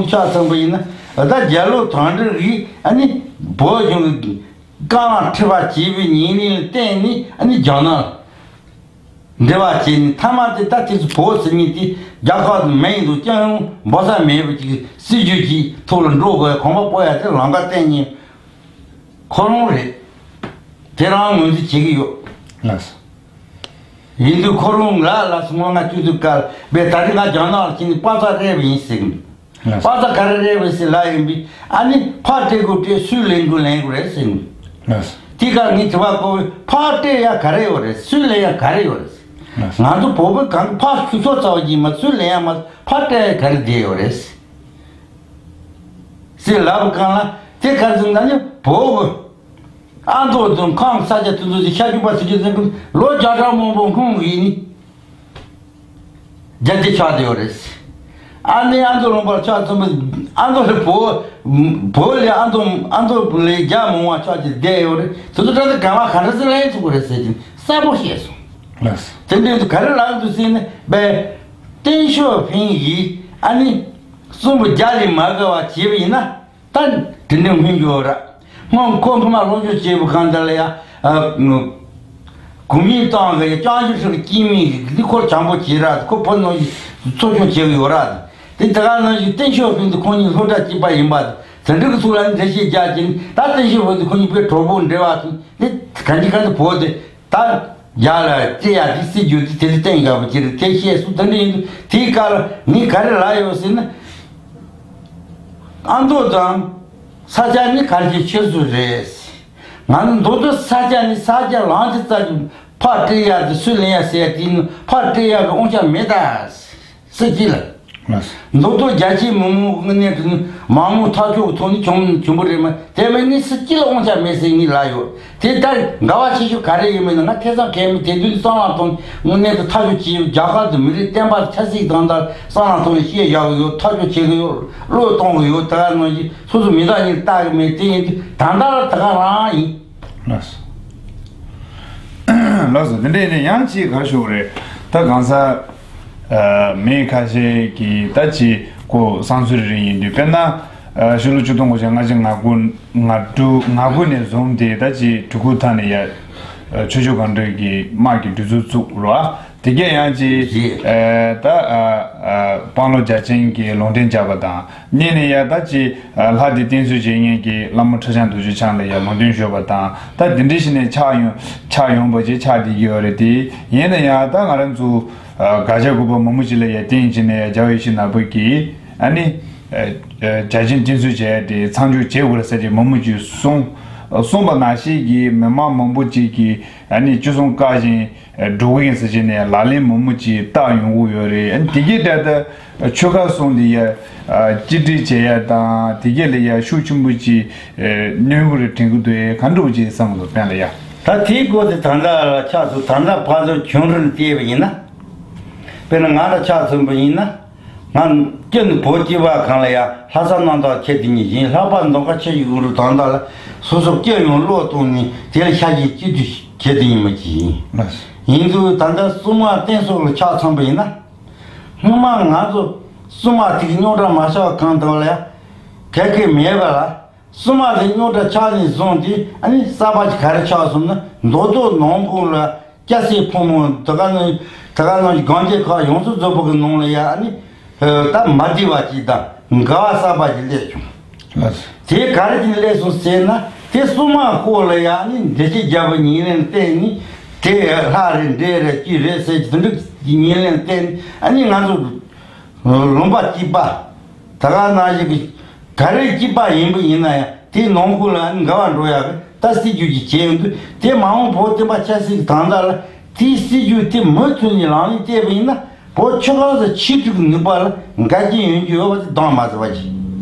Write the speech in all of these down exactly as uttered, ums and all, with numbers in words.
ཆ་ཚང་པ་ཡིན་ན། ད་རྒྱལ་ལོ་དོན་གྲུབ་ཀྱིས་ཨ་ནི་བོད་གཞུང་གི་རྐང་ལག་ཁྲི་ཕར་བྱས་པའི་ཉེས་ལན་ལ་བརྟེན་ནས། ཨ་ནི་རྒྱ་ནག་འབྲེལ་བ་བྱས་ནས། མཐའ་མ་དེ་ད་དེ་ཚོ་བོད་ཟེར་མཁན་དེ་རྒྱ་གར་དུ་མེད་འདུག་ཀྱང་ཡང་འབབ་ས་མེད་པ་ཅིག་སྲིད་ཇུས་ཀྱི་ཐོག་ལ་འགྲོ་དགོས། གོམ་པ་སྤོ་ཡ་དེ་ལམ་ཁ་གཏན་ནས་ཁོ་རང་རེད། དེ་རང་ངོས་འཛིན་བྱེད་ཀྱི་ཡོད། ལགས་སོ། ཡིན་དུས་ཁོ་རང་ལ་ལ་སོ་ལྔ་བཅུ་དུས་སྐབས་བས། ད་རེས་ང་རྒྱ་ནག་ལ་ཕྱིན་ནས་པ་ཙ་རེད་པ་ཡིན་ཟེར་གི་འདུག་ལགས། པ་ཙ་ག་རེ་རེད་པས་ཟེར་ལབ་ཡིན་པས། ཨ་ནི་ཕར་སྤྲད་དགོས་སྤྲད། སུས་ལེན་དགོས་ལེན་དགོས་རེད་ཟེར་གི་འདུག་ལགས། དེའི་སྐབས་ངས་དྲི་བ་བཀོད་པས། ཕར་སྤྲད་ཡ་ག་རེ་ཡོད་རེད། སུས་ལེན་ཡ་ག་རེ་ཡོད་རེད། ལགས། ང་ཚོ་བོད་པའི་གང་ཕར་ཞུ་ཕྱོགས་རྩ་བ་ཅིག་མ། སུས་ལེན་ཡ་མ། ཕར་སྤྲད་ཡ་ག་རེ་བསྡད་ཡོད་རེད་ཟེར་ལབ་པའི་སྒང་ལ། དེ་ག་རེ་ཟེར་ན། ཨ་ནི་བོད་ཨ་མདོ་དང་ཁམས་ས་ཆ་དེ་ཚོ་ཞིག་ཤར་ཕྱོགས་པ་ཟེར་རྒྱུ་ཟེར་གི། ལོ་བརྒྱ་ཕྲག་མང་པོ་སྔོན་གྱི་ནི་རྒྱལ་རྩེ་ཆགས་བསྡད་ཡོད་རེད། ཨ་ནི་ཨ་མདོ་ལུང་པར་ཆགས་ཚུན་པ། ཨ་མདོ་ལ་བོད། བོད་ལས་ཨ་མདོ། ཨ་མདོ་ལས་རྒྱ་མང་བ་ཆགས་ཀྱི་བསྡད་ཡོད་རེད། དེ་ཚོ་ད་ལྟ་ག་བ་ག་འདྲ་ཟེར་ལེན་ཐུབ་ཀྱི་རེད་ཟེར་གྱི་གསལ་པོ་བཤད་སོང་། ལགས། དེ་འདྲའི་དུ་ག་རེ་ལབ་འདུག་ཟེར་ན། པས་ཏེང་ཞའོ་ཕིང་གིས་ཨ་ནི་གསུམ་པོ་རྒྱ་ལས་མ་དགའ་བ་བྱས་པ་ཡིན་ན། ད་དེ་འདྲའི་སྔོན་འཇུག་ར། སྔོན་ཁོ་སྔོན་མ་སློབ་སྦྱོང་བྱས་པའི་སྒང་དེ་ལ་ཡ། ཨ། གོ་མིན་ཏང་གི་ཡ་ཅང་ཞུ་ཧྲི་གི་སྐྱེས་དམན་གྱི་འདི་ཁོ་བྱང་པོ་བྱས་ར། ཁོ་བོད་ནང་བཞིན་འཚོ་སྐྱོང་བྱེད་ཀྱི་ཡོད་ར། དེ་ད་ག་ནང་བཞིན་ཏེང་ཞའོ་ཕིང་དེ་ཁོ་གཉིས་སློབ་གྲྭ་གཅིག་པ་ཡིན་པ། དེ་འདྲ་གི་ཚུལ་ལ་ནི་འགྲེལ་བཤད་རྒྱག་གིན། ད་ཏེང་ཞའོ་ཕིང་དེ་ཁོ་གཉིས་བོད་གྲོགས་པོ་འབྲེལ་བ་དང་། དེ་གང་ཅི་གང་དུ་བོད་དེ། ད་རྒྱ་ལ་རྩེ་ཡ་དེ་སྲིད་ཇུས་དེ་དེ་ལ་བརྟེན་དགོས་པ་ཅིག་རེད། དེ་བཤད་སོང་། དེ་འདྲ་ཡིན་དུས་དེའི་སྐབས་ལ་ངས་ག་རེ་ལབ་ཡོད་ཟེར་ན། ཨ་མདོ་དང་ས་སྐྱ་ནི་ག་རེ་ཆེ་ཤོས་རེད། ང་ནི་མདོ་སྟོད་ས་སྐྱ་ནི་ས་སྐྱ་ལངས་དེ་ཙམ་གྱི་ཕར་སྤྲད་ཡ་དེ། སུས་ལེན་ཡ་ཟེར་ཡ་དེ་ནི་ཕར་སྤྲད་ཡ་གི་དབང་ཆ་མེད་ད་ཟེར་གྱི་ལ། ལགས། མདོ་སྟོད་རྒྱ་ཆེའི་མི་མང་དངོས་གནས་དྲང་གནས་མང་མོས་ཐག་གཅོད་ཀྱི་ཐོག་ནས་བྱུང་བྱུང་བ་རེད་མ། དེ་མིན་ནི་སུ་གཅིག་ལ་དབང་ཆ་མེད་ཟེར་ངས་ལབ་ཡོད། དེ་ལྟར་འགལ་བ་ཆེ་ཤོས་ག་རེ་ཡིན་མིན་ནི་ང་ཐེ་ཚོམ་གང་ཡང་མེད། དེ་དུས་བསམ་བློ་གཏོང་། དངོས་གནས་དུ་ཐག་གཅོད་བྱས་ཡོད། རྒྱ་གར་དུ་མི་རིགས་བསྟན་པ་ཆབ་སྲིད་དང་དག་བསམ་བློ་གཏོང་ནས་བཤད་བཞག་གི་ཡོད། ཐག་གཅོད་བྱེད་ཀྱི་ཡོད། བློས་གཏོང་གི་ཡོད། ད་ག་ནང་བཞིན་སོ་སོ་མི་དག་གཉིས་ལྟ་གི་མེད། དེ་ཡིན་དུས་ད་ལྟ་ལ་ད་ག་རང་ཡིན། ལགས་སོ། ལགས་སོ། དེ་འདྲ་ཡིན་ན་ཡང་ཅིག་ག་ཞུ་རེད། ད་གང་ཟག་ཨ་མི་ཁ་ཤས་ཀྱིས་ད་ཅིག་ཁོ་བསམ་ཚུལ་རེ་རེ་ཡིན་དུས། དཔེར་ན་ཨ་ཕྱི་ལོ་ཆིག་སྟོང་དགུ་བརྒྱ་ལྔ་བཅུ་ང་དགུ། ང་དྲུག་ང་དགུ་ནས་བཟུང་སྟེ་ད་ཅིག་གྲི་གུ་ཐག་ནས་ཡ་ཨ་ཆོས་ཕྱོགས་གང་འདྲ་གི་དམག་གི་སྒྲིག་འཛུགས་བཙུགས་རོགས། དེ་གས་ཡང་ཅིག་རེད། ཨ་ད་ཨ་ཨ་དཔང་ལོ་རྒྱ་ཆེན་གྱིས་ལུང་བསྟན་བརྒྱབ་པ་དང་། གཉིས་ནས་ཡ་ད་ཅིག་ཨ་ལྷ་དེ་བསྟེན་གསོལ་བྱེད་མཁན་གྱི་བླ་མ་ཁྲི་བྱང་རྡོ་རྗེ་འཆང་ལ་ཡ་ལུང་བསྟན་ཞུས་པ་དང་། ད་དེ་འདྲ་ཞིག་ནས་ཆགས་ཡོང་ཆགས་ཡོང་བ་ཅིག་ཆགས་བསྡད་ཀྱི་ཡོད་རེད། དེ་ཡིན་ན་ཡང་ད་ང་རང་ཚོ་ཨ་དགག་བྱ་དགུ་པ་མང་པོ་ཅིག་ལ་ཡ་བརྟེན་བྱས་ནས་ཡ་རྒྱལ་བ་ཡིད་བཞིན་ནོར་བུ་གིས་ཨ་ནི་ཨ་ཨ་རྒྱ་ཆེན་བསྟེན་གསོལ་བྱས་ཏེ་མཚམས་འཇོག་བྱེད་དགོས་རེད་ཟེར་ཏེ་མང་པོ་ཅིག་གསུངས་གསུངས་པ་ནང་བཞིན་གྱི་མི་མང་མང་པོ་ཅིག་གིས་ཨ་ནི་ཅི་གསུང་བཀའ་བཞིན་འགྲོ་གི་ཡིན་ཟེར་བྱས་ནས་ལག་ལེན་མང་པོ་ཅིག་བསྟར་ཡོང་གི་ཡོད་རེད། ཨ་ནི་དེ་གས་ད་ལྟ་ཆོལ་ཁ་གསུམ་དེ་ཡ་ཨ་གཅིག་སྒྲིལ་བྱེད་ཡ་དང་དེ་གས་ལ་ཡ་ཤུགས་ཆེན་པོ་ཅིག་ཨ་གནོན་གྱི་རེད་དྲན་གྱི་འདུག་ཨེ། ག་འདྲ་བོ་ཅིག་བསམ་གྱི་འདུག་དཔོན་ལགས་ཡ། ད་དེའི་སྐོར་དེ་ད་ལྟ་ལ་ཆགས་སུ་ད་ལྟ་ཕར་ཚུར་བྱུང་རིམ་བལྟས་པ་ཡིན་ན། དཔེར་ན་ང་ལ་ཆགས་སོང་བ་ཡིན་ན། ང་སྐྱེས་ནས་བོད་སྐྱེས་པ་གང་ལ་ཡང་ལྷག་བསམ་རྣམ་དག་ཁྱེར་དེ་ཉིད་ཡིན། ལྷག་པ་མདོ་ཁ་ཆེ་ཡི་གུ་རུ་དང་དག་ལ་སོ་སོ་སྐྱེ་ཡོང་བློས་གཏོང་ནས་དེ་ལ་ཤ་ཞེན་སྐྱེ་དུས་ཁྱེར་དེ་ཉིད་མ་ཅི་ཡིན། ལགས། ཡིན་དུས་ད་ལྟ་སྲུང་མ་བསྟེན་གསོལ་ལ་ཆགས་ཚང་པ་ཡིན་ན། སྔོན་མ་ང་ཚོ་སྲུང་མ་དེ་གི་རྙོག་དྲ་མ་ཆགས་གང་དག་ལ་ཡང་གལ་གལ་མེད་པ་ལ། སྲུང་མ་དེ་རྙོག་དྲ་ཆགས་ནས་བཟུང་སྟེ་ཨ་ནི་གསར་པ་ཅིག་ག་རེ་ཆགས་སོང་ན། མདོ་སྟོད་ནང་ཁུལ་ལ་སྐྱ་སེར་ཕོ་མོ་ད་ག་ནང་ད་ག་ནང་གི་སྒང་སྡེ་ཁག་ཡོངས་སུ་རྫོགས་པ་གི་ནང་ལ་ཡ་ཨ་ནི་ད་མ་བདེ་བ་ཅིག་དང་འགལ་བ་གསར་པ་ཅིག་སླེབས་བྱུང་། ལགས། དེ་ག་རེ་བྱས་ནས་སླེབས་སོང་ཟེར་ན། དེ་སྲུང་མ་སྐོར་ལ་ཡ་ཨ་ནི་འགྲེལ་བཤད་བརྒྱབ་པའི་ཉེར་ལེན་བསྟན་ནས་དེ་ལྷ་རེད་འདྲེ་རེད་ཅི་རེད་ཟེར་གྱི་དེ་འདྲ་གི་ཉེར་ལེན་བསྟན་ནས་ཨ་ནི་ང་ཚོ་ལུང་པ་གཅིག་པ། ད་ག་ནང་བཞིན་གྱི་ག་རེ་སྐྱིད་པ་ཡིན་པ་ཡིན་ན་ཡང་དེའི་ནང་ཁུལ་ལ་འགལ་བ་འགྲོ་ཡག་གི་ད་སྲིད་ཇུས་ཀྱི་བྱས་ཡོང་དུས། དེ་མ་འོངས་བོད་བསྟན་པ་ཆབ་སྲིད་ཀྱི་དང་ཟླ་ལ་དེའི་སྲིད་ཇུས་དེ་མུ་མཐུད་ནས་ལག་ལེན་བསྟར་བ་ཡིན་ན། བོད་ཆོལ་ཁ་གསུམ་ཆིག་སྒྲིལ་གྱི་ནུས་པ་ལ་འགལ་རྐྱེན་ཡོང་རྒྱུ་ཡོད་པ་དེ་གདོན་མ་ཟེར་བ་ཅིག་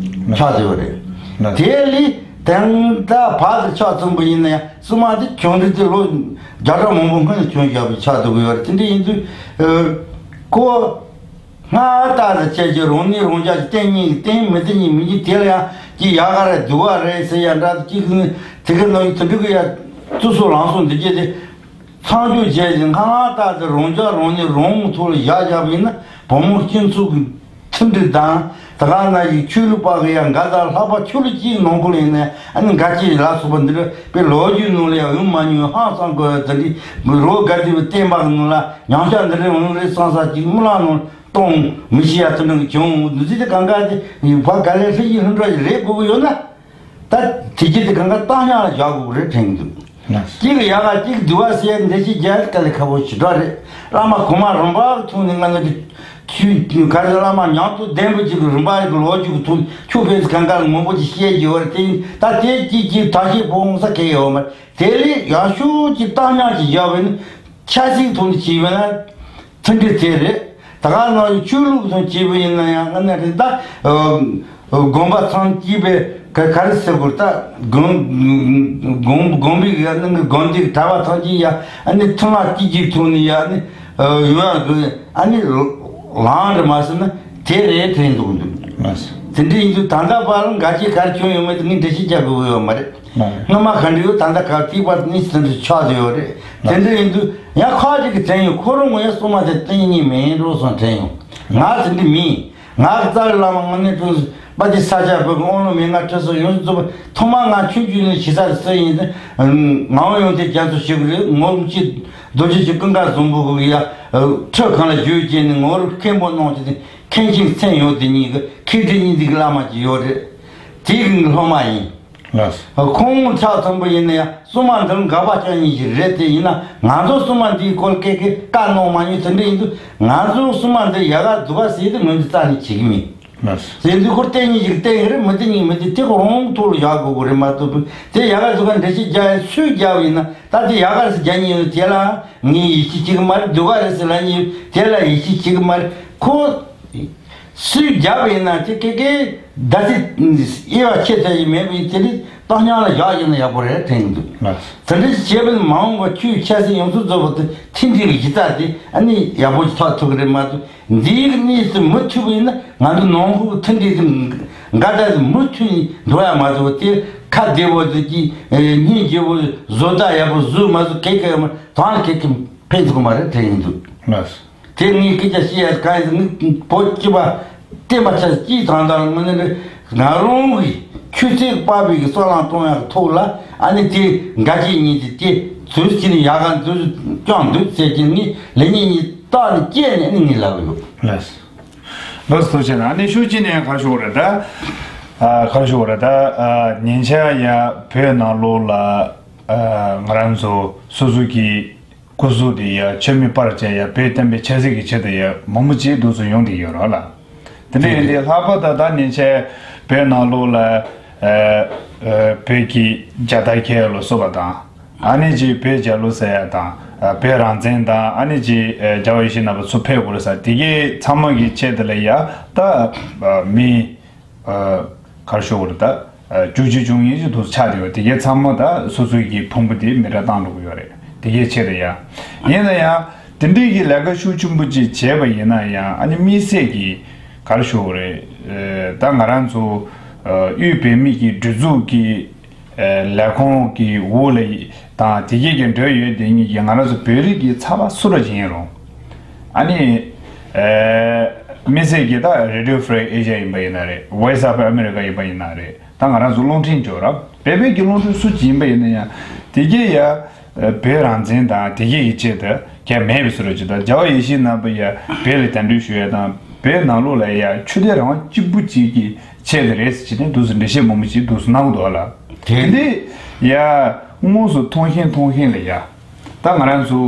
ཆགས་བསྡད་པ་རེད། ལགས། དེ་ལས་དེང་ད་བར་དུ་ཆགས་ཚུན་པ་ཡིན་ན་ཡང་སྲུང་མ་དེ་བྱུང་འདི་དེ་ལོ་བརྒྱ་ཕྲག་མང་པོ་སྔོན་ནས་བྱུང་བཞག་པའི་ཆགས་བསྡད་ཀྱི་ཡོད་རེད། དེ་འདྲ་ཡིན་དུས་ཨ་ཁོ། སྔར་ལྟར་དུ་བྱས་ཀྱི་རང་ནུས་རང་འཇགས་ཀྱི་བསྟེན་ཉིན་བསྟེན། མི་བསྟེན་ཉིན་མི་བསྟེན། དེ་ལ་ཡང་ཀྱི་ཡག་ག་རེད་སྡུག་ག་རེད་ཟེར་ཡ་འདྲ་ཅིག་ནི་དེ་ག་ནང་བཞིན་དེ་འདྲ་གི་ཡ་བཙུགས་སོ་ལངས་སོ་འདི་གྱད་དེ་མཚམས་འཇོག་བྱས་ཀྱི་སྔར་ལྟར་དུ་རང་འཇགས་རང་ནུས་རང་ངོ་ཐོག་ལ་བཞག་བཞག་པ་ཡིན་ན། བུ་མོ་སྤྱི་ཚོགས་ཀྱི་མཐུན་སྒྲིལ་དང་ ད་ག་ན་ཡི་ཆོས་ལུགས་པ་གི་ཡང་འགའ་ད་ལྷག་པ་ཆོས་ལུགས་ཀྱི་ནང་ཁུལ་ཡིན་ན་ཨ་ནི་འགའ་ཅིག་ལ་སོགས་པ་འདི་རུ་པའི་ལོ་རྒྱུས་ནང་ལ་ཡང་ཡོང་མ་མྱོང་ཧང་སང་གི་ད་འདི་རོ་དགའ་བདེ་བའི་བསྟན་པ་གི་ནང་ལ་ཉམས་ཆག་འདི་རུ་འོང་རེད་བསམ་ས་ཅིག་མི་ལ་ནང་གཏོང་མི་ཤེས་ཡ་དེ་འདྲ་གི་བྱུང་འདི་ཚོ་དེ་གང་ག་དེ་ཡིན་ཕ་ག་ལས་ལྷི་ཡི་ལྷུན་གྲུབ་ཀྱི་རེད་དགོས་གི་ཡོད་ན། ད་དེ་རྒྱུ་དེ་གང་ག་བཏང་སྙོམས་ལ་བཞག་དགོས་གི་རེད་དྲན་གི་འདུག་གཅིག་ཡག་ག་གཅིག་སྡུག་པ་ཟེར་འདི་ཞིག་རྒྱལ་དཀའ་ལས་ཁག་པོ་ཞེ་དྲག་རེད། བླ་མ་གོང་མ་རིམ་པ་གི་ཐོག་ནས་ང་ཚོ་གི་ཆོས་ག་རེ་བླ་མ་ཉམས་རྟོགས་ལྡན་པོ་ཅིག་གི་རིམ་པ་གི་ལོ་རྒྱུས་ཀྱི་ཐོག་ཆོས་ཕན་ཚུན་གང་ག་ལ་མང་པོ་ཅིག་བཤད་ཀྱི་ཡོད་རེད་དེ། ད་དེ་གཅིག་གཅིག་ཐག་ཆོད་པོ་འོང་ས་གལ་ཡོད་མ་རེད། དེ་ལས་ཡག་ཤོས་ཀྱི་བཏང་སྙོམས་ཅིག་བཞག་པ་ཡིན་ན་ཆབ་སྲིད་ཐོག་ནས་བྱས་པ་ན། མཐུན་སྒྲིལ་དེ་རེད། ད་ག་ནང་བཞིན་ཆོས་ལུགས་དང་བཅས་པ་ཡིན་ན་ཡང་ང་ནི་རེད་ད། དགོན་པ་ཚང་གཅིག་པའི་ག་ག་རེ་ཟེར་དགོས་ད། དགོན་དགོན་དགོན་པའི་ཡ་ནི་དགོན་སྡེ་གྲྭ་པ་ཚང་གཅིག་ཡ་ཨ་ནི་ཐུན་མོང་གཅིག་གི་ཐོག་ནས་ཡ་ནི་ཡོང་ཡ་དགོས་ཨ་ནི་ལངས་རེད་མ་ཟེར་ན་དེ་རེད་དྲན་འདུག་འདུག་དེ་འདྲ་ཡིན་དུས་ད་ལྟ་བར་འགའ་ཅིག་ག་རེ་བྱུང་ཡོད་མེད་དེ་ངས་འགྲེལ་བཤད་རྒྱག་དགོས་ཡོད་མ་རེད། སྔོན་མ་ག་འདྲ་ཡོད་ད་ལྟ་ག་ཐིག་པ་ནི་དེ་འདྲ་ཆགས་བསྡད་ཡོད་རེད། དེ་འདྲ་ཡིན་དུས་ཡང་ཁ་ཅིག་གིས་དྲན་ཡོང་ཁོ་རང་ངོ་ཡ་སོ་མ་དེ་ཏིང་ངེ་མེད་འགྲོ་སོང་དྲན་ཡོང་། ང་དེ་འདྲ་མིན། ང་གི་རྩ་བའི་བླ་མ་དངོས་གནས་དྲུང་པ་དེ་ས་སྐྱ་བོད་ཀྱི་དབང་ལུང་མན་ངག་ཁྲིད་སོགས་ཡོངས་སུ་རྫོགས་པ་ཐོག་མར་ང་ཆོས་བརྒྱུད་ནས་ཞེ་ས་རེ་སུ་ཡིན་ཏེ། ངག་དབང་ཡོན་ཏན་རྒྱ་མཚོ་ཞིག་རེད། ངོར་ཅི་རྡོ་རྗེ་ཅིག་ཀུན་དགའ་བཟང་པོ་གི་ཡ་ཁྲི་གང་ལ་བརྗོད་བྱས་ནས་ངོར་མཁན་པོ་གནང་བྱས་ཏེ་མཁན་ཆེན་མཚན་ཡོད་དེ་གཉིས་ཀྱི་མཁས་གྲུབ་གཉིས་འདི་གི་བླ་མ་ཅིག་ཡོད་རེད། དེ་གི་སློབ་མ་ཡིན། ལགས། ཁོང་ཆ་ཚང་པོ་ཡིན་ན་ཡང་སྲུང་མ་འདི་ལ་དགག་པ་བཅོ་ཉིན་ཞིག་རེད་དེ་ཡིན་ན་ང་ཚོ་སྲུང་མ་འདིའི་སྐོར་སྐད་ཀའི་བཀའ་གནང་མ་མྱོང་དེ་འདྲ་ཡིན་དུས་ང་ཚོ་སྲུང་མ་འདི་ཡག་ག་སྡུག་ག་ཟེར་དུས་ངོས་འཛིན་རྩ་ནས་བྱེད་ཀྱི་མེད། ལགས། ཟེར་དུས་ཁོ་བསྟེན་ཉིན་ཞིག་བསྟེན་གི་རེད་མི་བསྟེན་ཉིན་མི་བསྟེན་དེ་ཁོ་རང་ཐོག་ལ་བཞག་དགོས་གི་རེད་མ་གཏོགས་དེ་ཡག་ག་སྡུག་ག་འགྲེལ་བཤད་རྒྱག་ཡ་སུས་རྒྱབ་ཡིན་ན་ད་དེ་ཡག་ག་རེད་ཟེར་རྒྱག་ཉིན་ཡོད་དེ་ལ་ངས་ཡིད་ཆེས་བྱེད་གི་མ་རེད། སྡུག་ག་རེད་ཟེར་ལབ་ཉིན་ཡོད་དེ་ལ་ཡིད་ཆེས་བྱེད་གི་མ་རེད། ཁོ། སུས་རྒྱབ་ཡིན་ན་དེ་ཀེ་ཀེ་ཟླ་ཚེས་དབྱེ་བ་ཕྱེ་ཚར་ཡི་མེད་པ་ཡིན་དེ་ནི་བཏང་སྙོམས་ལ་བཞག་ཡིན་ན་ཡག་པོ་རེད་དྲན་གྱི་འདུག་ལགས། དེ་འདྲ་ཞིག་བྱས་པ་ནི་མ་འོངས་པ་ཆོས་ཆབ་སྲིད་ཡོངས་སུ་རྫོགས་པ་དེ་མཐུན་སྒྲིལ་གྱི་གཞི་རྩ་དེ་ཨ་ནི་ཡག་པོ་ཞིག་ཆགས་ཐུབ་ཀྱི་རེད་མ་གཏོགས་འདིའི་གནས་སུ་མུ་མཐུད་པ་ཡིན་ན་ང་ཚོ་ནང་ཁུལ་མཐུན་སྒྲིལ་དེ་འགལ་ཟླ་དེ་མུ་མཐུད་འགྲོ་ཡ་མ་གཏོགས་དེ་ཁ་བདེ་བོ་དེ་གྱིས་སྙིང་རྗེ་བོ་བཟོ་ལྟ་ཡག་པོ་བཟོས་མ་བཟོས་གེ་གེ་ཡོད་མ་དང་གེ་གེ་ཕན་ཐོགས་མ་རེད་དྲན་གྱི་འདུག་ལགས། དེ་ངས་སྐད་ཆ་བཤད་ཡ་གང་ཡིན་ཟེར་ན་བོད་སྤྱི་པ་བསྟན་པ་ཆ་སྤྱིའི་དང་དང་ངོས་ནས་ང་རང་གི་ཆོས་སྲིད་པ་བའི་གི་བསམ་བློ་གཏོང་ཡག་ཐོག་ལ་ཨ་ནི་དེ་འགའ་ཅིག་གཉིས་དེ་དེ་ཚུལ་གྱི་ནི་ཡག་ག་འདུག་ཀྱང་འདུག་ཟེར་གྱི་ནི་ལེགས་ཉེས་གཉིས་རྟག་ནས་དཔྱད་ནས་ཨ་ནི་ངས་ལབ་ཡོད། ལགས། ལགས་སོ་ཆེ་ན་ཨ་ནི་ཤུགས་ཅི་ནས་གར་ཤོག་རེད་ད། ཨ་གར་ཤོག་རེད་ད། ཨ་ཉེ་ཆར་ཡ་བོད་ནང་ལོགས་ལ་ཨ་ང་རང་ཚོ་སོ་སོ་གི་སྐུ་གཟུགས་དེ་ཡ་ཆ་མེད་པར་བྱས་ཡ་བོད་བསྟན་པའི་ཆབ་སྲིད་ཀྱི་ཆེད་དུ་ཡ་མང་པོ་ཅིག་འདུག་སེ་ཡོང་བསྡད་ཡོད་རེད་ལ། དེ་འདྲ་ཡིན་དུས་ལྷག་པར་ད་ལྟ་ཉེ་ཆར་བོད་ནང་ལོགས་ལ་ཨ་ཨ་བོད་ཀྱི་རྒྱལ་དར་འཁྱེར་ལ་སོགས་པ་དང་ཨ་ནི་ཅིག་བོད་རྒྱལ་ལོ་ཟེར་ཡ་དང་ཨ་བོད་རང་བཙན་དང་ཨ་ནི་ཅིག་ཨ་རྒྱལ་བ་ཡིད་བཞིན་ནོར་བུ་ཚུར་ཕེབས་དགོས་རེད་ཟེར་དེ་གའི་ཚང་མ་གི་ཆེད་དུ་ལ་ཡ་ད་ཨ་མི། ཨ་གར་ཤོག་རེད་ད། ཨ་བཅུ་གཅིག་བཅུ་གཉིས་ཀྱི་དུས་ཆགས་དེ་ཡོད་དེ་གའི་ཚང་མ་ད་སོ་སོའི་གི་ཕུང་པོ་དེ་མེ་ར་བཏང་འགྲོ་གི་ཡོད་རེད་དེ་གའི་ཆེད་དུ་ཡ། ཡིན་ན་ཡང་དེ་འདྲའི་གི་ལས་ཀ་ཤུགས་ཆེན་པོ་ཅིག་བྱས་པ་ཡིན་ན་ཡང་ཨ་ནི་དམིགས་བསལ་གྱི་གར་ཤོག་རེད། ཨ་ད་ང་རང་ཚོ་ཨ་དབུས་བོད་མི་གི་སྒྲིག་འཛུགས་ཀྱི་ཨ་ལས་ཁུངས་ཀྱི་འོག་ལ་དང་དེ་གའི་གི་འབྲེལ་ཡོད་དེ་གཉིས་ཀྱི་ང་རང་ཚོ་བོད་རིགས་ཀྱི་ཚགས་པར་སུ་ར་ཅིག་ཡིན་རུང་། ཨ་ནི། ཨེ། དམིགས་བསལ་གྱི་ད་Radio Free Asia ཡིན་པ་ཡིན་ན་རེད། Voice of America ཡིན་པ་ཡིན་ན་རེད། ད་ང་རང་ཚོ་རླུང་འཕྲིན་འབྱོར་རབས་བོད་པའི་གི་རླུང་འཕྲིན་སུ་ཅིག་ཡིན་པ་ཡིན་ན་ཡང་དེ་གས་ཡ། ཨེ། བོད་རང་བཙན་དང་དེ་གས་ཀྱི་ཆེད་དུ་གལ་མེད་པའི་བཟོ་འདྲ་ཅིག་དང་རྒྱལ་བ་ཡིད་བཞིན་ནོར་བུ་ཡ་བོད་ལ་གདན་འདྲེན་ཞུ་ཡ་དང་བོད་ནང་ལོགས་ལ་ཡ་ཆོས་དད་རང་དབང་གཅིག་པུ་གཅིག་གི་ཆེད་དུ་རེད་ཟེར་གྱི་ནས་འདུག་སེ་འགྲེལ་བཤད་མང་པོ་ཅིག་འདུག་སེ་གནང་གི་འདུག་ལ། དེ་འདི་ཡ་དངོས་སུ་མཐོང་ཤེས་མཐོང་ཤེས་ལ་ཡ། ད་ང་རང་ཚོ་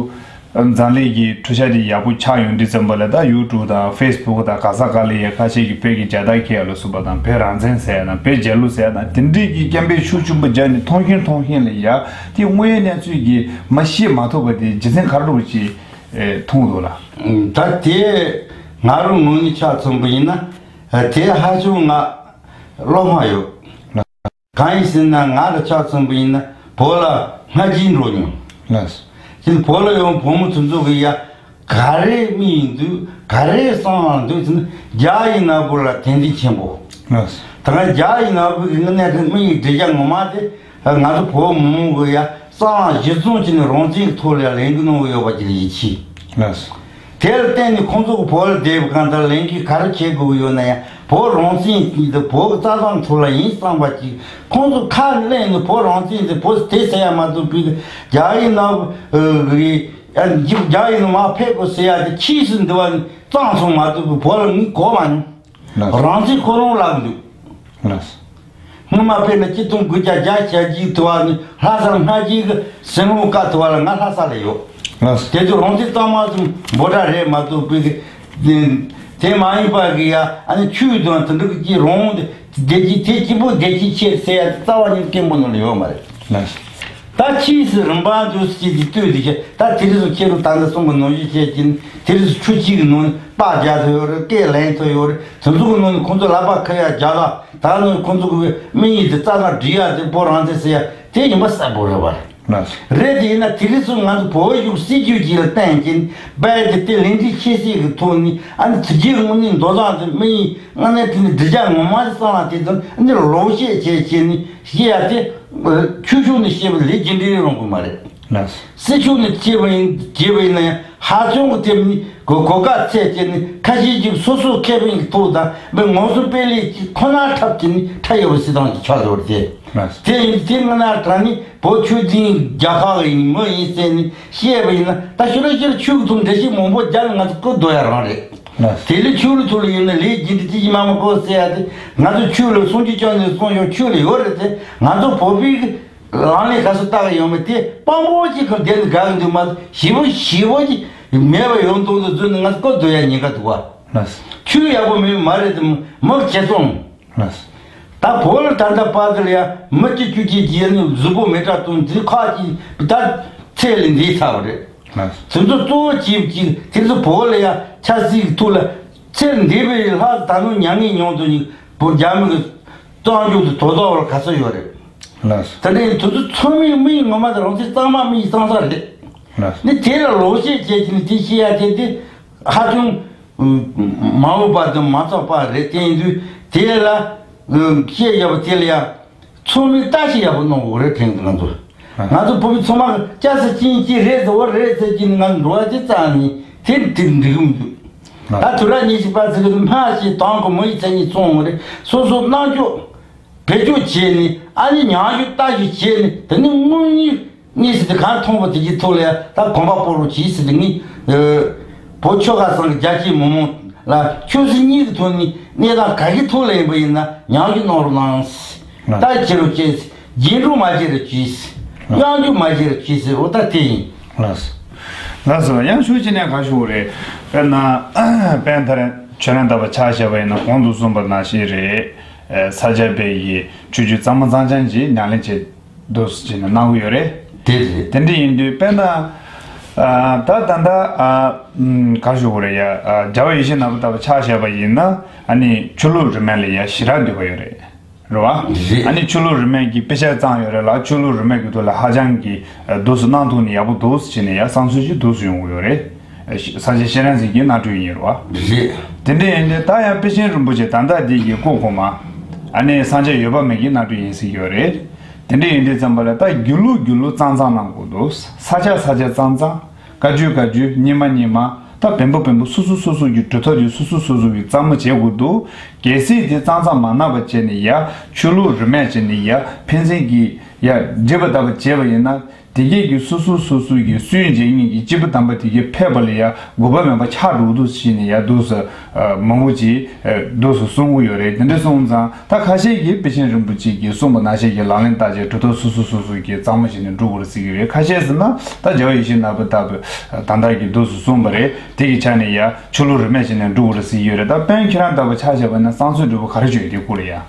འཛམ་གླིང་གི་འཕྲུལ་ཆས་དེ་ཡག་པོ་ཆགས་ཡོང་དུས་ཙམ་པ་ལ་ད་YouTube དང་Facebook དང་ག་ས་ག་ལ་ཡ་ཁ་ཤས་ཀྱིས་བོད་ཀྱི་རྒྱལ་དར་འཁྱེར་ལ་སོགས་པ་དང་བོད་རང་བཙན་ཟེར་ཡ་དང་བོད་རྒྱལ་གླུ་ཟེར་ཡ་དང་དེ་འདྲས་ཀྱི་སྐད་འབོད་ཤུགས་ཆེན་པོ་རྒྱག་ནས་མཐོང་ཤེས་མཐོང་ཤེས་ལ་ཡ་དེ་དངོས་ཡོད་གནས་ཚུལ་གྱིས་མ་ཤེས་མ་ཐུབ་པ་དེ་རྒྱུ་མཚན་ག་རེ་འདྲ་བོ་ཅིག་མཐོང་འདུག་ལ། ད་དེ་ང་རང་ངོས་ནས་ཆ་མཚོན་པ་ཡིན་ན་དེ་ཧ་ཅང་ང་བློ་ཕམ་ཡོད། གང་ཡིན་ཟེར་ན་ང་ལ་ཆ་མཚོན་པ་ཡིན་ན་བོད་ལ་སྔ་རྗེས་འགྲོ་མྱོང་། ལགས། ཅིག་བོད་ལ་ཡོང་བོད་མི་དེ་ཚོ་གི་ཡ་ག་རེ་དམིགས་ཡིན་འདུག་ག་རེ་བསམ་ཡང་འདུག་ཟེར་ན་རྒྱ་ཡི་ནོར་བུ་ལ་དད་འདུན་ཆེན་པོ། ལགས། ད་ང་རྒྱ་ཡི་ནོར་བུ་གི་ངི་གནས་དེ་དམིགས་ཡི་འབྲི་རྒྱ་ངོ་མ་དེ་ང་ཚོ་བོད་མི་མང་གི་ཡ་བསམ་བློ་གཞི་བཟུང་བྱས་ནས་རང་བཙན་གི་ཐོག་ལ་ལས་འགུལ་གནང་གི་ཡོད་པ་ཅིག་ལ་ཡིད་ཆེས། ལགས། དེར་བརྟེན་ནས་ཁོང་ཚོ་གི་བོད་ལ་བསྡད་པའི་གང་ལྟར་ལས་འགུལ་ག་རེ་བྱེད་དགོས་ཀྱི་ཡོད་ན་ཡང་ བོད་རང་བཙན་གྱི་དེ་བོད་ཀྱི་རྩ་དོན་ཐོག་ལ་ཡིན་བསམ་པ་ཅིག་ཁོང་ཚོ་ཁ་གླན་ནས་བོད་རང་བཙན་དེ་བོད་དེ་ཟེར་ཡ་མ་གཏོགས་པའི་རྒྱ་ཡིན་ན་ཨ་རྒྱ་ཡིན་ན་མར་ཕེབས་དགོས་ཟེར་ཡ་དེ་ཕྱིས་སུ་འདི་བ་ནི་གཙང་སོང་མ་གཏོགས་པའི་བོད་ལ་ངས་གོ་མ་མྱོང་། ལགས། རང་བཙན་ཁོ་རང་ལབ་འདུག་ལགས། སྔོན་མ་དཔེར་ན་ཆིག་སྟོང་དགུ་བརྒྱ་བརྒྱད་ཅུ་གྱ་གཅིག་དུ་བ་ནི་ལྷ་ས་སྔ་རྗེས་ཀྱི་ཟིང་ལོང་སྐབས་དུ་བ་ལ་ང་ལྷ་ས་ལ་ཡོད། ལགས། དེ་དུས་རང་བཙན་གཙང་མ་ཙམ་འབོད་སྒྲ་རེད་མ་གཏོགས་པའི་གི་དེ་མ་ཡིན་པ་གི་ཡ་ཨ་ནི་ཆོས་དང་དེ་འདྲ་གི་ཅི་རང་དེ་བདེ་སྐྱིད་དེ་སྐྱིད་པོ་བདེ་སྐྱིད་ཆེ་ཟེར་ཡ་རྩ་བ་ཉིད་སྐད་འབོད་ནང་ལ་ཡོད་མ་རེད། ལགས། ད་ཕྱིས་སུ་རིམ་པ་འདུག་སེ་ཅིག་ལྟོས་དེ་ཤེས་ད་དེ་རིང་སང་ཁྱེད་རང་ད་ལྟ་གསུང་གི་ནང་བཞིན་བཤད་ཀྱིན་དེ་རིང་སང་ཆུ་གཅིག་གི་ནང་ནས་པར་རྒྱག་ཐུབ་ཡོད་རེད། སྐད་ལེན་ཐུབ་ཡོད་རེད། དེ་ཚོ་གི་ནང་ནས་ཁོང་ཚོ་ལག་པ་ཁུར་ཡ་རྒྱག་ད་ད་ནི་ཁོང་ཚོ་གི་དམིགས་ཡུལ་དེ་རྩ་ནས་སྒྲིག་ཡ་དེ་བོད་རང་བཙན་ཟེར་ཡ་དེ་ཡིན་པ་གསལ་པོ་རེད་བ། ལགས། རེད་དེ་ཡིན་ན་དེ་རིང་སང་ང་ཚོ་བོད་ཡིག་སྲིད་ཇུས་ཅིག་ལ་བརྟེན་ཀྱིན་དཔལ་དེ་དེ་ལས་འགྲིག་ཤེས་སྲིད་ཀྱི་ཐོག་ནས་ཨ་ནི་དེ་རྗེས་དངོས་གནས་འདོད་བཟང་དེ་དམིགས་ཡུལ་ཨ་ནི་དེ་ནི་འགྲིག་ཆ་ངོ་མ་དེ་བསམ་ལ་དེ་ཚོ་ཨ་ནི་ལོག་བཤད་བྱས་བྱས་ནས་བཤད་ཡ་དེ། ཆོས་ཕྱོགས་ནས་བཤད་པ་ལས་རྒྱུ་འབྲས་རང་དགོས་མ་རེད། ལགས། སྲིད་ཕྱོགས་ནས་བཤད་པ་ཡིན་བྱས་པ་ཡིན་ན་ཡང་ཧ་ཅང་གི་དེ་ནི་གོ་གོ་སྐབས་ཚད་ཀྱི་ནི་ཁ་ཤས་ཀྱིས་སོ་སོའི་ཁེ་ཕན་གྱི་ཐོག་དང་མི་ངོ་སོ་དཔེ་ལས་ཀྱི་ཁོ་ན་འཁྲབ་ཀྱི་ནི་འཁྲབ་ཡོད་པ་སྲིད་ཏང་གི་ཆགས་ཡོད་རེད་དེ། ལགས། དེ་ཡིན་དེ་ང་ན་དྲང་ནི་བོད་ཆོས་འཛིན་རྒྱལ་ཁག་གི་ཡིན་མི་ཡིན་ཟེར་ནི་བཤད་པ་ཡིན་ན་ད་ཤུ་ར་ཤུ་ར་ཆོས་ཀྱི་ཐོག་འགྲེལ་བཤད་མང་པོ་རྒྱག་ནི་ང་ཚོ་བཀོད་འདོད་ཡ་རང་རེད། ལགས། དེ་ལས་ཆོས་ལུགས་ཐོག་ལ་ཡིན་ན་ལས་རྒྱུ་འབྲས་ཅི་ཡིན་མ་མ་གོ་ཟེར་ཡ་དེ་ང་ཚོ་ཆོས་ལུགས་སངས་རྒྱས་བཅོམ་ལྡན་འདས་གསུངས་ཡོད་ཆོས་ལ་ཡོད་རེད་དེ་ང་ཚོ་བོད་པའི་ལག་ལེན་ག་ཚོད་བལྟ་གི་ཡོད་མེད་དེ་དཔང་པོ་གཅིག་གི་བསྡད་ནས་དགའ་གི་འདུག་མ་གཏོགས་ཞེ་པོ་ཞེ་པོ་ཅིག་མེད་པ་ཡོང་དུས་འདི་བཟོས་ནས་ང་ཚོ་བཀོད་འདོད་ཡ་ཉེན་ཁ་འདུག་བ། ལགས། ཆོས་ཡག་པོ་མེད་མ་རེད་དེ་མི་ཁྱེད་སོང་། ལགས། ད་བོད་ལ་ད་ལྟ་བར་དུ་ལ་ཡ་མི་གཅིག་བཅུ་གཅིག་གིས་ནི་གཟུགས་པོ་མེ་དྲག་བཏང་དེ་ཁག་ཅིག་ད་ཚེ་ལས་འདས་ཚར་བ་རེད། ལགས། དེ་ཚོ་གཙོ་བོ་གཅིག་གཅིག་དེ་ཚོ་བོད་ལ་ཡ་ཆབ་སྲིད་ཀྱི་ཐོག་ལ་ཚེ་འདས་པའི་ལྷག་ད་ནང་མྱ་ངན་མྱོང་དུ་ནི་བོད་རྒྱ་མི་གི་གཙང་རྒྱུ་དེ་དོ་བདག་བར་ག་ཚོད་ཡོད་རེད། ལགས། དེ་འདྲའི་དེ་ཚོ་ཚང་མའི་མི་ཡི་ངོ་མ་དེ་རང་ཚེ་གཙང་མ་མི་ཡི་གཙང་ས་རེད། ལགས། ནི་དེ་ལ་ལོག་བཤད་བྱེད་ཀྱི་ནི་དེ་བཤད་ཡ་དེ་དེ་ཧ་ཅང་མ་འོས་པ་དང་མ་ཚོགས་པ་རེད། དེ་ཡིན་དུས་དེ་ལ་བཤད་ཡ་བ་དེ་ལ་ཡ། ཚང་མས་བརྟག་ཞིབ་ཡག་པོ་གནང་དགོས་རེད་དྲན་གི་ང་ཚོ། ང་ཚོ་བོད་མི་ཚང་མ་སྐྱ་སེར་ཅན་གཅིག་རེད་ཟེར་བ་རེད་ཟེར་གྱི་ང་འགྲོ་བ་ཅི་ཙམ་ནི་དེ་དེ་འགྲིག་གི་མི་འདུག་ད་དུས་རབས་ཉི་ཤུ་པ་ཚོ་གི་སྨྲ་ཤེས་དང་གི་མི་ཡི་མཚན་ཉིད་ཚང་བ་རེད། སོ་སོ་རྣམ་དཔྱོད་བེད་སྤྱོད་བྱས་ནས་ཨ་ནི་ཉམས་ཞིབ་བརྟག་ཞིབ་བྱས་ནས་དེ་ནི་དངོས་གནས་གནས་ཚུལ་དེ་གང་མཐོང་བ་དེ་གྱི་ཐོག་ལ་ཡ་ད་གོམ་པ་སྤོ་རོགས་གྱིས་ཟེར་ཏེ་ངས་བོད་ཆོལ་ཁ་གསུམ་གྱི་རྒྱ་ཆེའི་མི་མང་ལ་ཆོས་སྲིད་གཉིས་ཀྱི་ཐོག་ནས་གནས་སྟངས་ག་གི་ཐོག་ལ་ཡིན་པ་ཡིན་ན་ཉམས་ཞིབ་གནང་རོགས་གནང་། ལྟ་བྱེད་རོགས་བྱེད། རྗེས་འགྲོ་མ་བྱེད་རོགས་གྱིས། གཡང་འཇུག་མ་བྱེད་རོགས་གྱིས་ཟེར་འོ་ད་དེ་ཡིན། ལགས་སོ། ལགས་སོ། ཡང་ཞུ་བྱེད་ནས་ག་ཞུ་རེད། དཔེར་ན་དཔལ་མཐར་ཆོས་རན་ལྟ་བུ་ཆ་བཞག་པ་ཡིན་ན་གོང་དུ་གསུངས་པ་ནང་བཞིན་རེད། ས་སྐྱ་པའི་ཡི་ཆོས་བརྒྱུད་གཙང་མ་གཙང་རྐྱང་གི་ཉམས་ལེན་བྱེད། འདུག་སེ་བྱས་ནས་གནང་གི་ཡོད་རེད། དེ་རེད། དེ་འདྲ་ཡིན་དུས་དཔེར་ན། ཨ། ད་ད་ལྟ་ཨ། ཨམ། ག་རེ་ཞུ་དགོས་རེད་ཡ། ཨ། རྒྱལ་བ་ཡིད་བཞིན་ནོར་བུ་ལྟ་བུ་ཆ་བཞག་པ་ཡིན་ན་ཨ་ནི་ཆོས་ལུགས་རིས་མེད་ལ་ཡ་ཞེ་དྲག་འདུས་པ་ཡོད་རེད། རེད་བ། རེད། ཨ་ནི་ཆོས་ལུགས་རིས་མེད་ཀྱི་དཔེ་ཆ་བརྩམས་ཡོད་རེད་ལ་ཆོས་ལུགས་རིས་མེད་ཀྱི་ཐོག་ལ་ཧ་ཅང་གི་འདུག་སེ་གནང་ཐུབ་ནས་ཡག་པོ་འདུག་སེ་བྱས་ནས་ཡ་བསམ་ཚུལ་ཅིག་འདུག་སེ་ཡོང་གི་ཡོད་རེད། ས་སྐྱ་བཤད་རན་ཟེར་གྱི་གནང་སྤྲོད་ཡིན་རེད་བ། རེད། དེ་འདྲ་ཡིན་དུས་ད་ཡང་པེ་ཅིན་རིན་པོ་ཆེ་ད་ལྟ་འདི་གི་སྐུ་གོང་མ། ཨ་ནི་སངས་རྒྱས་འོད་དཔག་མེད་ཀྱིས་གནང་སྤྲོད་ཡིན་ཟེར་གྱི་ཡོད་རེད། དེ་འདྲ་ཡིན་དུས་ཙམ་པ་ལ་ད་དགེ་ལུགས་དགེ་ལུགས་གཙང་གཙང་གནང་དགོས་འདུག་ས་སྐྱ་ས་སྐྱ་གཙང་གཙང་། བཀའ་བརྒྱུད་བཀའ་བརྒྱུད་རྙིང་མ་རྙིང་མ། ད་བོན་པོ་བོན་པོ་སོ་སོ་སོ་སོ་གི་གྲུབ་མཐའ་དེ་སོ་སོ་སོ་སོ་གི་གཙང་མ་བྱེད་དགོས་འདུག་གལ་སྲིད་དེ་གཙང་གཙང་མ་གནང་བ་བྱས་ནས་ཡ་ཆོས་ལུགས་རིས་མེད་བྱས་ནས་ཡ་ཕན་ཚུན་གྱི་ཡ་སྒྲིབ་པ་དག་པ་བྱས་པ་ཡིན་ན། དེ་གས་ཀྱི་སོ་སོ་སོ་སོ་གི་སུན་འབྱིན་མཁན་གྱི་སྐྱེས་བུ་དམ་པ་དེ་གས་ཕེབས་པ་ལ་ཡ་དགོས་པ་མེད་པ་ཆགས་འགྲོ་འདུག་ཟེར་ནས་ཡ་འདུག་སེ་མང་པོ་ཅིག་འདུག་སེ་གསུང་གི་ཡོད་རེད། དེ་འདྲ་སོང་ཙང་ད་ཁ་ཤས་ཀྱིས་པེ་ཅིན་རིན་པོ་ཆེ་གིས་གསུངས་པ་ནང་བཞིན་གྱི་ལག་ལེན་བསྟར་བྱས་གྲུབ་མཐའ་སོ་སོ་སོ་སོ་གི་གཙང་མ་བྱས་ནས་འགྲོ་དགོས་རེད་ཟེར་གྱི་རེད། ཁ་ཤས་ཟེར་ན་ད་རྒྱལ་བ་ཡིད་བཞིན་ནོར་བུ་ལྟ་བུ་ད་ལྟ་གི་འདུག་སེ་གསུངས་པ་རེད། དེ་གི་ཆ་ནས་ཡ་ཆོས་ལུགས་རིས་མེད་བྱས་ནས་འགྲོ་དགོས་རེད་ཟེར་གྱི་ཡོད་རེད། ད་དཔོན་ཁྱེད་རང་ལྟ་བུ་ཆ་བཞག་པ་ན་བསམ་ཚུལ་འདྲ་པོ་ག་རེ་བརྗོད་ཡོད་དེ་སྐོར་ལ་ཡ།